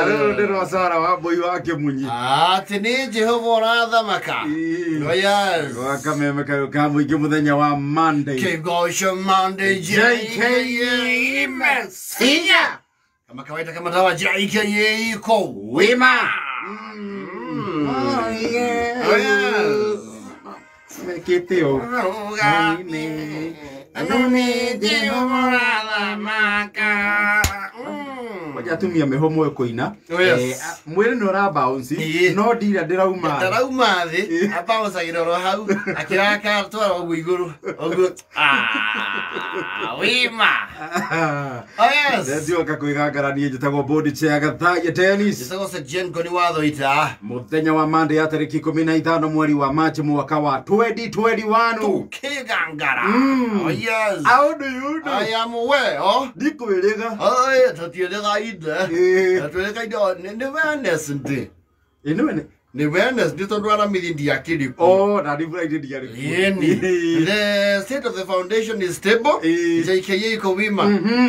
Rĩu nĩ rwa Sara wa Mbũi wa Kĩmunyi. Atĩ nĩ Jehova ũrathamaka. Oh, yes. Gwa kameme kayũ ka mũingĩ mũthenya wa Monday. Kĩgoco Monday JKA Messiah. Kama kawaida kama dawa JKA iko wima. Oh, yeah. Oh, yes. Mekĩte ũũ. Rũgamie. Nĩ Jehova ũrathamaka. Ngoja atumia meho moĩ kũina. Oh, yes. Mwĩrĩ nĩ ũra bounce, Ĩĩ. no ndira ndĩrauma. Ndarauma thĩ abaucagĩra oro hau akĩraka twara ũguo igũrũ ũguo. Ah, wima. Oh, yes. Ndioka kwĩgangara niĩ njĩtagwo Board Chair Gathaia Dennis. Njĩtagwo Sir Jane Ngoni wa Thũita. Mũthenya wa Monday ya tarĩki 15 mweri wa Machi mwaka wa 2021. Tukĩgangara. Oh, yes. How do you do? I am well. Ndikwĩrĩga. Oi, tũtiĩrĩga inde. Ĩĩ. Tũtiĩrĩga inde nĩ Wednesday. Ĩ nĩwe nĩ- Nĩ Wednesday tondũ aramithi ndiakĩrĩ kuo. Oh, na nĩ Friday ndiarĩ kuo. Yeni. Ĩĩ. The state of the foundation is stable. Ĩĩ. JKA iko wima.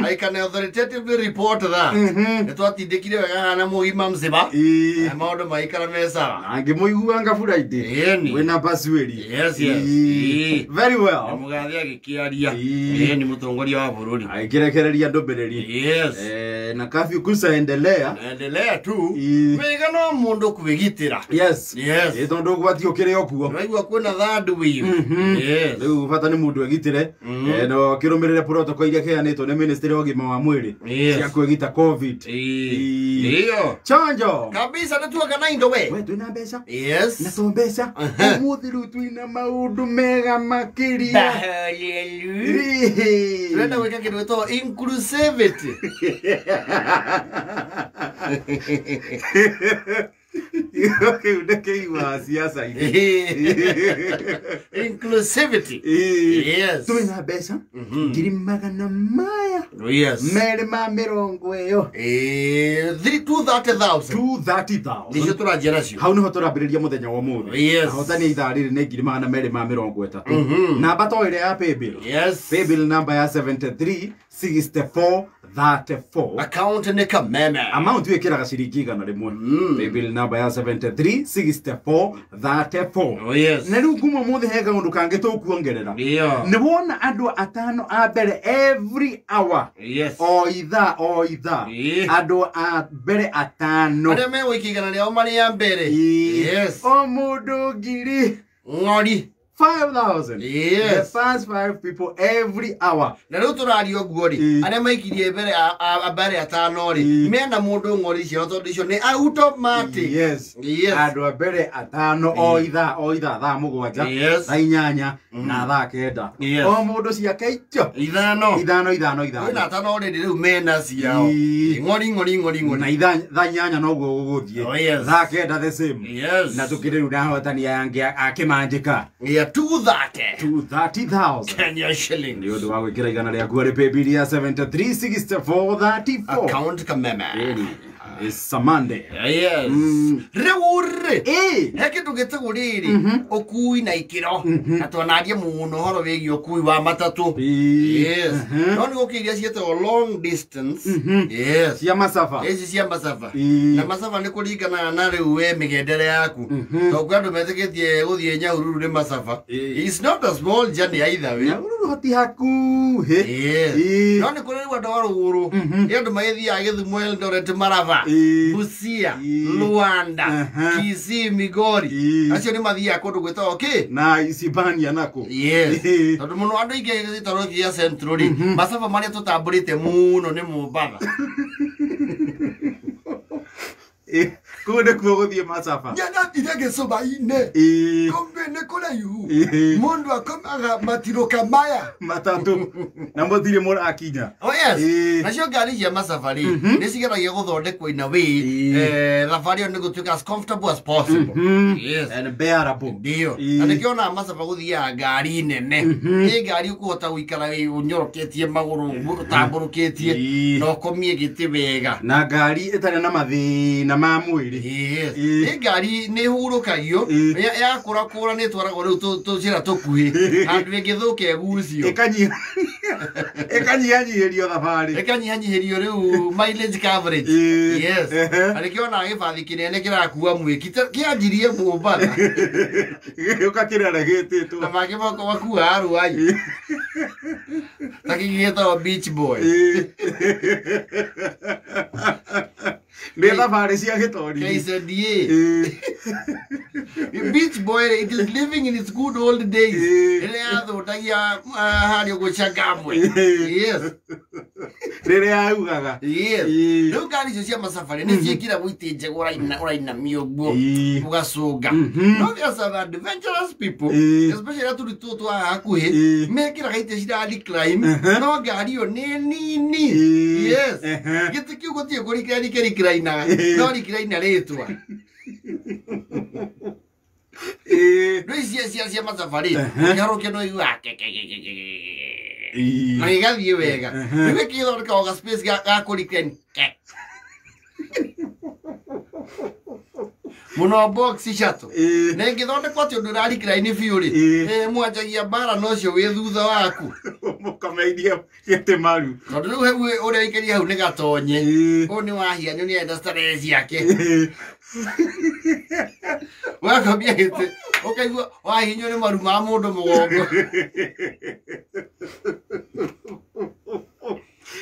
I can authoritatively report that. Nĩ twatindĩkire wega hana mũgima mzima. Ĩĩ. Na maũndũ maikara me sawa. Na ngĩmũiguanga Friday. Ĩni. Wĩna Basueli. Yes, yes. Ĩĩ. Ĩĩ. Very well. Mũgathe agĩkĩaria. Ĩĩ. Ĩni mũtongoria wa bũrũri. Agĩkĩrekereria ndũmĩrĩri. Yes. Na curfew kusaendelea. Endelea tu. Ĩĩ. Wega no mũndũ kwĩgitĩra. Yes. Yes. Ĩ tondũ ũgwati ũkĩrĩ o kuo. Ũraigua kwĩna third wave. Yes. Rĩu bata nĩ mũndũ egitĩre na ũkĩrũmĩrĩre protocol iria kĩheanĩtwo nĩ ministry ya ũgima wa mwĩrĩ Yes. cia kwĩgita COVID. Ĩĩ. Ĩĩ. Ndio. Chanjo. Kabisa nĩtuoka na indo we. We twĩna mbeca na Yes. to mbeca ũmũthĩ rĩu twĩna maũndũ mega makĩria. Hallelujah. Turenda gwĩka kĩndũ gĩtagwo inclusivity. Kĩu nĩ kĩigua ciaca-inĩ. Inclusivity. Ĩĩ. Yes. Twĩna mbeca ngiri magana maya Yes. merĩ ma mĩrongo ĩyo 230,000. 230,000. Nĩcio tũranjia nacio. Hau nĩho tũrambĩrĩria mũthenya wa ũmũthĩ. Yes. Ahotani a ithaa rĩrĩ nĩ ngiri magana merĩ ma mĩrongo ĩtatũ. Namba to ĩrĩa ya paybill. Yes. Paybill namba ya 73 64 34. Account nĩ kameme. Amount wĩkĩraga ciringi 100. Paybill namba ya 73 64 34. Oh, yes. Na rĩu kuma ũmũthĩ he kaũndũ kangĩ tũkuongerera. Ndio. Nĩ wona andũ atano a mbere every hour. Yes. O ithaa o ithaa. Ĩĩ. Andũ a mbere atano. Arĩa megũikia igana rĩao marĩ a mbere. Ĩĩ. Yes. O mũndũ ngiri Ng'ori. 5,000. Yes. The first five people every hour. Na rĩu tũraria ũguo rĩ, Ĩĩ. arĩa maikirie mbere a mbere atano rĩ, Ĩĩ. mena mũndũ ng'ori ciao tondũ icio nĩ automatic. Yes. Yes. Andũ a mbere atano o ithaa o ithaa thaa 7, Yes. thaa 8 na thaa 9. Yes. O mũndũ ciake icio Ithano. ithano ithano Kwĩna ithano. atano already rĩu mena ciao. Ĩĩ. Ng'ori ng'ori ng'ori Na ng'ori. thaa 8 noguo gũgũthiĩ. Oh, yes. Thaa 9 the same. Yes. Na tũkĩrĩ rĩu na ahotani aya angĩ a kĩmanjĩka. Yeah, 230. 230,000. Kenya shillings. Nĩ ũndũ wa gwĩkĩra igana rĩaku harĩ paybill ya 73 64 34. Account kameme. Really? It's a Monday. Yes. Rĩu rĩ. Ĩĩ. He kĩndũ gĩtagwo rĩrĩ ũkui na ikĩro na twanaria mũno ũhoro wĩgiĩ ũkui wa matatũ. Ĩĩ. Yes. No nĩ gũkĩ iria ciĩtagwo long distance. Yes. Cia macaba. Ici cia macaba. Ĩĩ. Na macaba nĩ kũringana na rĩu we mĩgendere yaku. Tondũ kwĩ andũ metĩkĩtie gũthiĩ Nyahururu nĩ macaba. Ĩĩ. It's not a small journey either way. Nyahururu hoti hakuhĩ. Yes. Ĩĩ. No nĩ kũrĩ rĩu andũ a rũgũrũ. Nĩ andũ magĩthiaga Gĩthumo, Eldoret, Maraba, Ĩĩ. Busia, Ĩĩ. Luanda, Aha. Kisii, Migori. Ĩĩ. Acio nĩ mathiaga kũndũ gwĩtagwo kĩ? Na Isibania nako. Yes. Ĩĩ. Tondũ mũno andũ aingĩ gĩtarũ gĩa Central rĩ, macaba marĩa tũtambũrĩte mũno nĩ Mombatha. Ĩĩ. Kũu nĩkuo gũthiĩ macaba. Nĩarathire gĩcũba-inĩ. Ĩĩ. Kumbe nĩ kũraihu. Ĩĩ. Mũndũ akomaga matirũka maya. Matatũ. Na mũtirĩ mũrakinya. Oh yes. Ĩĩ. Nacio ngari cia macaba rĩ, nĩ cigeragia gũthondekwo in a way, Ĩĩ. thabarĩ ĩyo nĩ gũtuĩka as comfortable as possible. Yes. And bearable. Ndio. Ĩĩ. Na nĩkĩo onaga macaba gũthiaga ngari nene. Nĩ ngari ũkũhota gũikara ũnyoroketie magũrũ ũguo, ũtambũrũkĩtie Ĩĩ. na ũkomie gĩtĩ wega. Na ngari ĩtarĩ na mathĩna ma mwĩrĩ. Yes. Ĩĩ. Nĩ ngari nĩ hurũkagio Ĩĩ. Yakũrakũra nĩ ĩtwaragwo rĩu tũcĩra tũkuhĩ handũ ĩngĩthũka ĩgucio. Ĩkanyiha. Ĩkanyihanyiihĩrio thabarĩ. Ĩkanyihanyiihĩrio rĩu mileage coverage. Yes. Na nĩkĩo onaga gĩbathi kĩnene kĩrakua mwĩki kĩanjirie Mombatha. Gĩgĩũka kĩreregĩtĩtwo. Na mangĩ moko makuaga Ruai. Ta kĩngĩ gĩtagwo Beach Boy. Nĩ thabarĩ cia gĩtori. KZDA. Beach Boy, it is living in its good old days. Rĩrĩa yathũndagia harĩa ũguo Changamwe. Yes. Rĩrĩa yaugaga. Yes. Rĩu ngari icio cia macabarĩ nĩ ciĩkĩragwo itĩ njega ũrainamia ũguo ũgacũnga. No there are some adventurous people, especially aturi tũtũ twa hakuhĩ, mekĩraga itĩ cira recline, no ngari ĩyo nĩ nini. Yes. Gĩtĩ kĩu gũtirĩ kũrikira kĩrikirainaga, no rikiraina rĩtwa. Rĩu ici cia macabarĩ, ũkĩharũkia no ũiguaga na gĩgathiĩ wega. Rĩu gĩkĩthondeka ga space ga kũrecline mũno box shuttle. Na ĩngĩthondekwo atĩ ũndũ ũrarikiraini biũ rĩ, mwanjagia mbara na ũcio wĩ thutha waku. Mũkameirie gĩtĩ maru. Tondũ rĩu hau ũrĩa ũikarie hau nĩ gatonye. Ũyũ nĩ wahianio nĩ enda starehe ciake. Wakomia gĩtĩ ũkaigua wahinywo nĩ maru ma mũndũ mũgongo.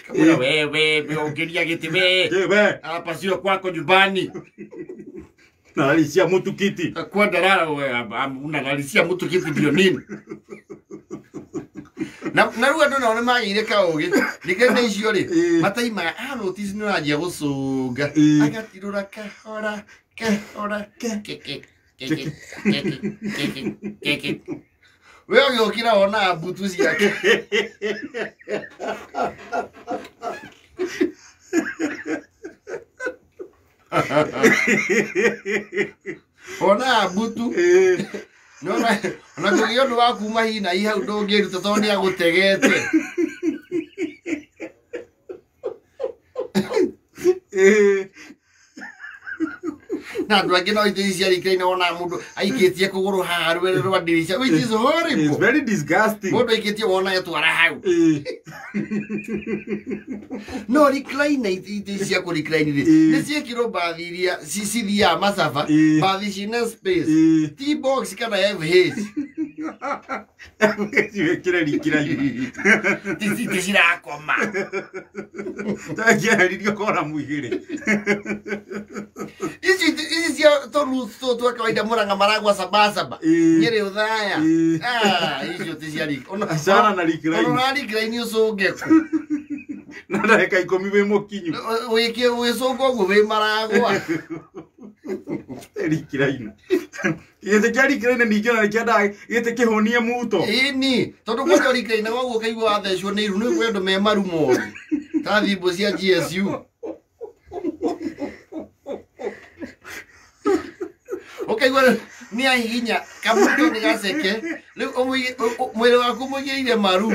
Kamwĩra wewe ũngĩria gĩtĩ we. Hapa sio kwako nyumbani. Nalisia mtu kiti. Kwa darara wewe unalisia mtu kiti ndio nini? Na rĩu andũ nao nĩ magĩire kaũgĩ. Rikene icio rĩ, mataimaga notice nĩ ũranjia gũcũnga. Agatirũra kahora kahora keke keke keke keke keke. We ũgĩũkĩra wonaga mbutu ciake. Wonaga mbutu. Ona kũgĩa ũndũ wa kuma hi na hi hau ndũngĩruta tondũ nĩ agũtegete. Na andũ angĩ no itĩ ici cia recline wonaga mũndũ aikĩtie kũgũrũ haha rwere rwa ndirica, which is horrible. It's very disgusting. Mũndũ aikĩtie wona etwara hau. No recline itĩ cia kũ recline rĩ, nĩ ciĩkĩrwo mbathi iria cithiaga macaba, mbathi cina space, T box kana FH. Wĩkĩre rikiraina. Itĩ cirakoma. Tangĩeheririo kora mũigĩrĩ. Ici cia tũrutu tũtũ twa kawaida Murang'a maragwa sabasaba. Nyĩrĩ Othaya. Icio ti cia Achana na recline. Ona recline ũcũnge kũ? Na ndagĩka 10 wĩ mũkinyu. Wĩke wĩcũnga ũguo wĩ maragwa. Rikiraina. Gĩtĩ kĩa recline ningĩ ona nĩkĩendaga gĩtĩ kĩhũnie muto. Ĩni, tondũ kwanja recline ũguo ũkaigua wathecwo nĩ iru nĩ kwĩ andũ me maru moru. Ta thimbo cia GSU. Ũkaigua nĩ ahihinya kamũto nĩ gaceke rĩu mwĩrĩ waku mũigĩrĩire maru.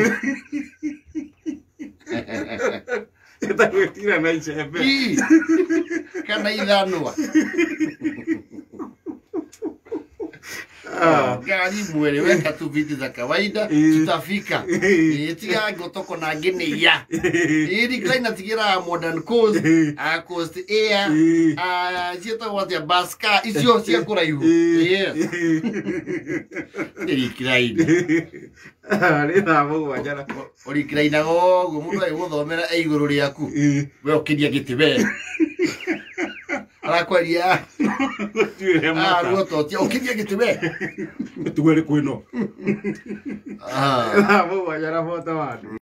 Ĩtagwĩtira na icembe. Kana ithanwa. Ngari mwere weka tu viti za kawaida tutafika. Tiga ngotoko na nginia. Recline tigira Modern Coast, Coast Air, ciĩtagwo atĩa Baska icio cia kũraihu. Yes. Recline. Rĩ thaa 7 na Ũrikirainaga ũguo mũndũ agĩgũthomera e igũrũ rĩaku. We ũkĩria gĩtĩ we. Arakwaria. Tuire mata. Ruototia ũkĩria gĩtĩ we. Tuwere kwĩno. Thaa 7 na 41.